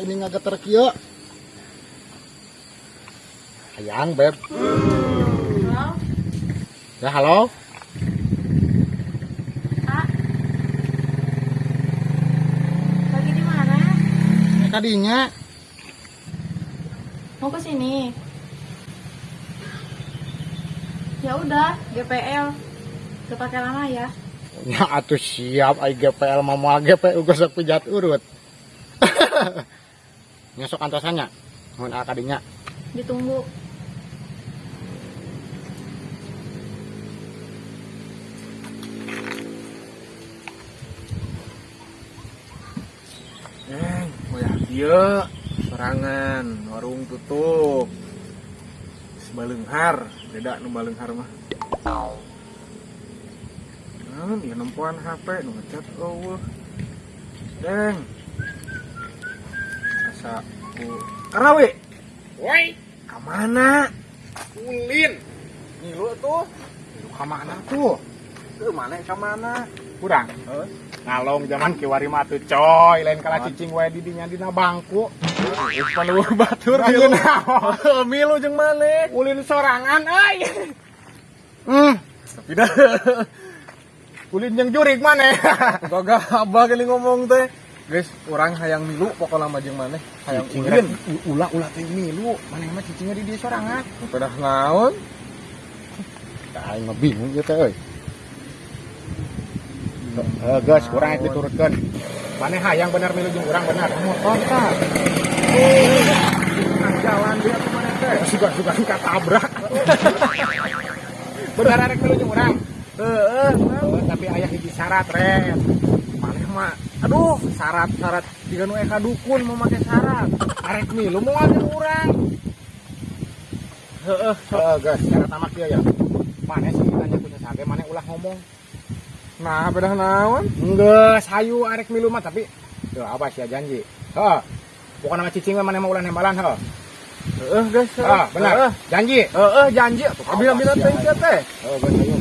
ini ngageter kieu. Hayang, Beb. Halo? Ya, halo. Ah. Lagi di mana? Kadinya. Mau ke sini? Ya udah, GPL. Gak pakai lama ya. Ya atuh siap ai GPL mah moal GPU gosok pijat urut. Nya sok antosannya. Mun kadinya. Ditunggu. Eh, wayah kieu sorangan, warung tutup. Baleunghar, beda nu baleunghar mah. Naon ieu nempoan HP nu ngechat euweuh. Deng. Asa ku Karawe, Woi, ka mana? Ulin. Ngilu tuh. Lu ka mana tuh? Ke mana ka mana? Kurang. Heeh. Ngalong zaman kiwari mah tuh coy, lain kalah cicing wae di dinya dina bangku. Pan euweuh batur Milu milu. Milu jeung maneh. Ulin sorangan euy. Tapi dah Ulin jeung jurig maneh. gagah abah gini ngomong teh. Guys, urang hayang milu pokokna mah jeung maneh. Hayang Cicing ulin. Ulah ulah teh milu, maneh mah cicingnya di dieu sorangan. Pedah naon? Aing mah bingung ieu teh euy. Eh, geus kurang diturutkeun. Maneh hayang bener milu jeung urang bener. Motor tah. Jalan dia tuh maneh teh. Suka-suka suka tabrak. Bener arek milu jeung urang. Heeh, Eh, tapi aya hiji syarat, Ren. maneh mah aduh, syarat-syarat jiga nu eka dukun mau make syarat. Arek milu moal jeung urang. Heeh, Heeh, geus syarat amat kieu ya. Maneh sih ditanya ku sasage maneh ulah ngomong. Nah, pedah naon? Geus hayu arek milu mah tapi tuh apa sih janji. Heeh. Pokokna mah cicing we maneh mah ulah nembalan heuh. Heeh, guys. Heeh, benar. Heeh. Janji. Heeh, janji atuh. Kabila-bila Awas, teh ya. teh. Heeh, geus hayu.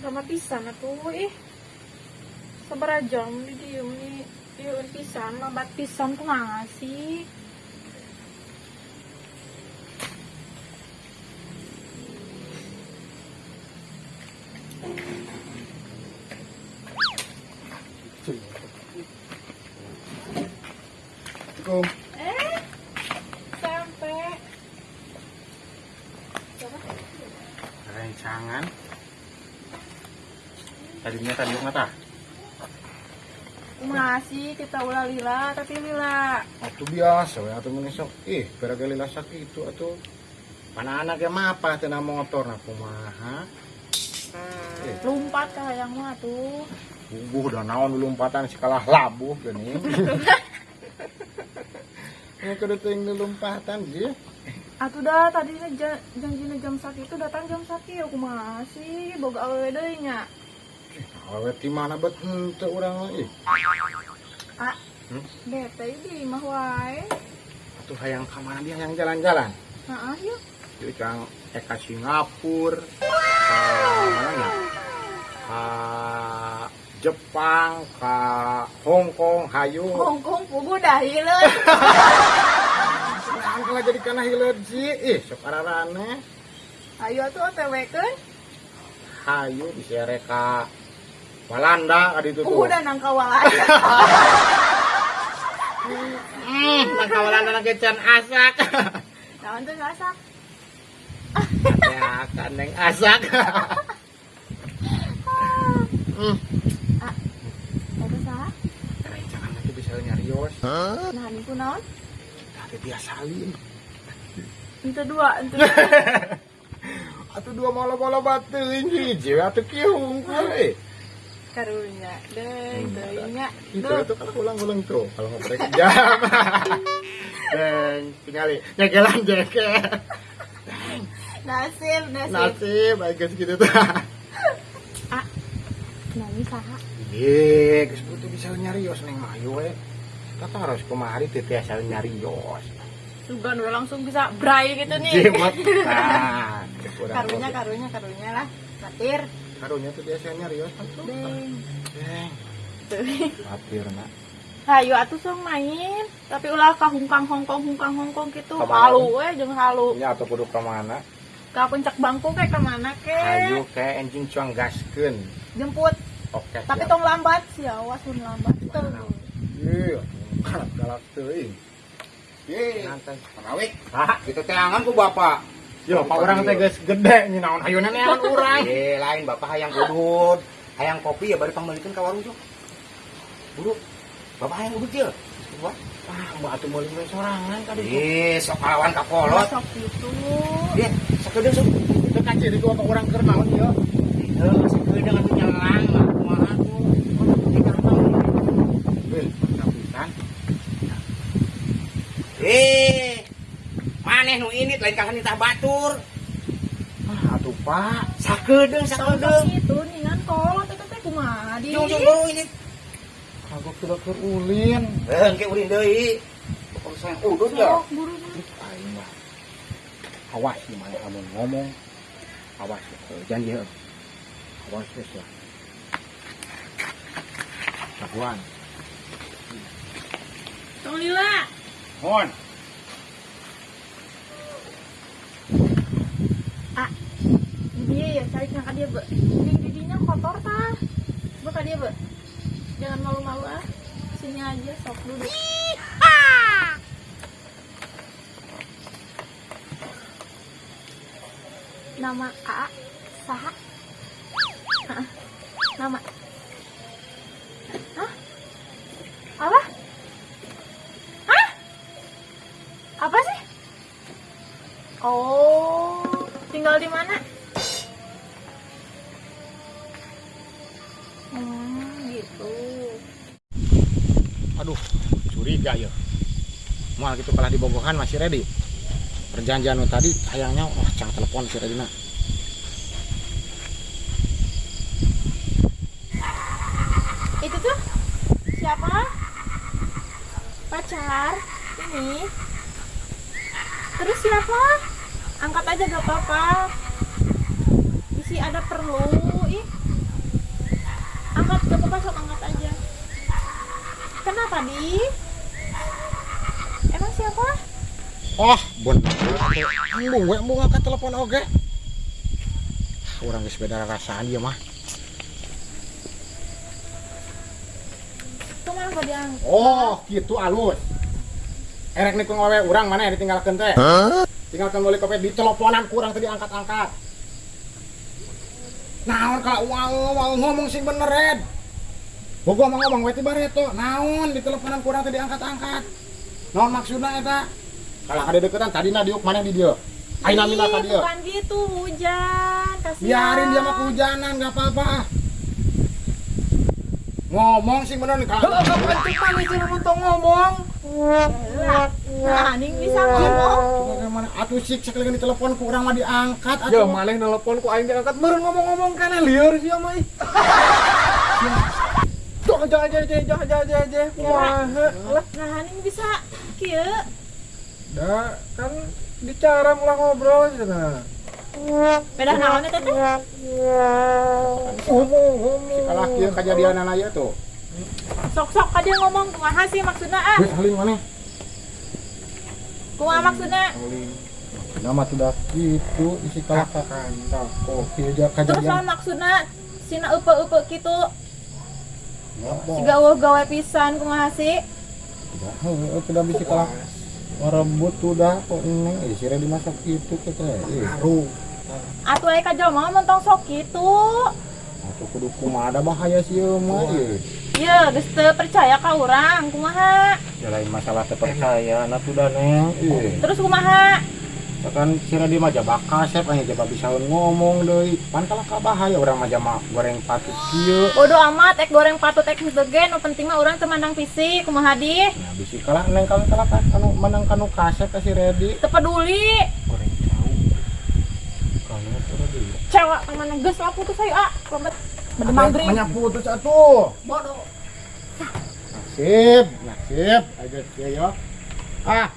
Lama pisan atuh ih. Sabaraha jam di diem nih. Ieu pisan, lambat pisan kumaha sih? Assalamualaikum. Eh, sampai. Siapa? Rencangan. Tadinya tadi nggak tah? Kumaha sih kita ulah lila tapi lila. Atuh biasa we atuh mun sok. Ih, gara lila sakitu atuh. Mana anak mah apa teu motor nah kumaha? Eh, Lompat ka hayang mah tuh. Bubuh dah naon lompatan si kalah labuh geuning. Ini kudu teuing lompatan sih. Atuh dah tadinya janjina jam sakitu datang jam sakieu kumaha sih boga awewe deui nya. Awewe ti mana bet henteu urang mah ih. Ah, Hmm? bete di imah wae. Atuh hayang ka mana dia hayang jalan-jalan? Heeh, yuk. Yuk cang ka Singapura, ka mana ya? Ka Jepang, ka Hong Kong, hayu. Hongkong pugu dah hileud. Nah, kalau jadi kana hileud sih, ih sok araraneh. Ayo atuh OTW keun. Hayu disere ka Walanda ka ditu tuh. Udah nangka walaya. Nang ka Walanda nang can asak. Naon tuh ngasak? Ya, kan neng asak. Ah, eta saha? Rencangan nanti bisa nyarios. Nah, niku naon? Tapi biasalin. Ente dua, ente dua. Atuh dua malah-malah batuin hiji atuh kieu hungkul eh. Karunya, deui teuing nya. Itu Duh, itu kalau ulang-ulang tuh kalau ngoprek jam. Deng, tingali nyegelan jeke. Nasib, nasib. Nasib baik geus kitu tah. Ah, nami saha? Ih, geus butuh bisa nyarios neng mayu we. Kata harus kumaha teu tiasa nyarios. Sugan we langsung bisa bray gitu nih. Jimat. Nah, kurang Karunya, karunya, karunya lah. Batir. Karunya tuh biasanya rios atuh. Deng. Deng. Khawatir na. Hayu atuh sok main, tapi ulah ka hungkang hongkong hungkang hongkong gitu. Kamana? Halu we jeung halu. Nya atuh kudu ka mana? Ka puncak bangku kayak ka mana ke? Hayu ke enjing cuang gaskeun. Jemput. Oke. Tapi siap. tong lambat sih, awas mun lambat tuh. Iya, galak galak teuing. Ye, Santai. Pengawik, Hah? kita teangan ku bapak. Yo, pak urang teh geus gede nya naon hayuna neangan urang. Eh, lain bapak hayang udud, hayang kopi ya bari pangmeulikeun ka warung sok. Buru. Bapak hayang udud ye. Wah, Ah, mbak atuh meuli we sorangan ka ditu. eh, sok kalawan ka kolot. Sok gitu. Ye, sakedeung sok. Teu kaciri ku bapak urang keur naon ieu? Heuh, sakedeung atuh nyelang lah kumaha tuh. Weh, kapitan. Eh, maneh nu indit lain kalah nitah batur. Ah, atuh Pak. Sakedeung Tong sakedeung. gitu ningan kolot eta teh kumaha di. Jung jung buru ini. Kagok tidak keur ulin. Eh, engke ulin deui. Bapak sayang udud ya. Sok buru buru. Aing mah. Awas di mana kamu ngomong. Awas ya, janji heuh. Awas geus ya. Jagoan. Tong lila. Mohon. Ah, dia ya cari ka dia, Be. Ning didinya kotor tah. Be ka dia, Be. Jangan malu-malu ah. Sini aja sok duduk. Nama A saha? Hah? Nama. Hah? Apa? Hah? Apa sih? Oh, tinggal di mana? Gitu. Aduh, curiga ya. Moal gitu kalah dibogohan masih ready. Perjanjian nu tadi hayangnya wah cang telepon si Redina. Itu tuh siapa? Pacar ini. Terus siapa? Angkat aja gak apa-apa. Isi ada perlu. Ih. Angkat gak apa-apa sok angkat aja. Kenapa di? Emang siapa? Oh, bener. Embung we embung angkat telepon oge. Urang geus beda rasaan dia mah. Kemana gak diangkat? Oh, gitu alus. Erek nikung awewe urang mana yang ditinggalkeun teh? Tinggalkeun meuli kopi di teleponan kurang tadi angkat-angkat. Naon kalau wow, wow ngomong sing bener Red. Bogo mah ngomong we ti bareto. Naon di teleponan kurang tadi angkat-angkat. Naon maksudna eta? Kalau ada deketan tadi na diuk mana di dia? Aina minta ka Ih, dia. bukan gitu, hujan. Kasihan. Biarin dia mah kehujanan enggak apa-apa ah. Ngomong sing bener nih kalau Heuh, kapan cek maneh cenah mun tong ngomong. Nah, aning bisa ngomong. Bagaimana? Atuh sik sekali di telepon ku urang mah diangkat Ya atuh. maneh nelpon ku aing diangkat meureun ngomong-ngomong kana lieur sia mah ih. Tuh aja aja aja aja aja aja aja. Kumaha lah. Nah, aning bisa kieu. Da kan bicara ulah ngobrol cenah. Beda naon eta teh? Ngomong ngomong. Kalah kieu kajadian ieu tuh. Sok-sok ka dia ngomong kumaha sih maksudna ah? Geus haling maneh. Kumaha maksudna? Haling. Nama sudah gitu isi kalah ka kopi aja Terus kajadian. naon maksudna sina eupe-eupe kitu? Ngomong. Siga eueuh gawe pisan kumaha sih? Tidak, heuh, tidak bisa kalah. Merebut udah kok neng eh si Redi masak itu kita eh Aduh. Atuh aya ka jelema mah tong sok kitu. atuh kudu kumaha ada bahaya sih ieu mah ieu. Ieu geus teu percaya ka urang kumaha? Ya lain masalah terpercaya nah tuh dah neng ih. Terus kumaha? Ya kan si Redi mah jaba kasep aya jaba bisa ngomong deui. Pan kalah ka bahaya urang mah jama goreng patut kieu. Bodoh amat ek goreng patut ek henteu ge nu penting mah urang teu mandang fisik kumaha di? Nah bisi kalah neng kalau kalah kan anu menang kanu kasep ka si Redi. Teu peduli. Goreng cau. Kamu tuh Redi. Cewek ka mana geus lah putus ayo ah. Lompat. Bade maghrib. Banyak putus atuh. Bodoh. Nasib, nasib, aja sih ya. Ah.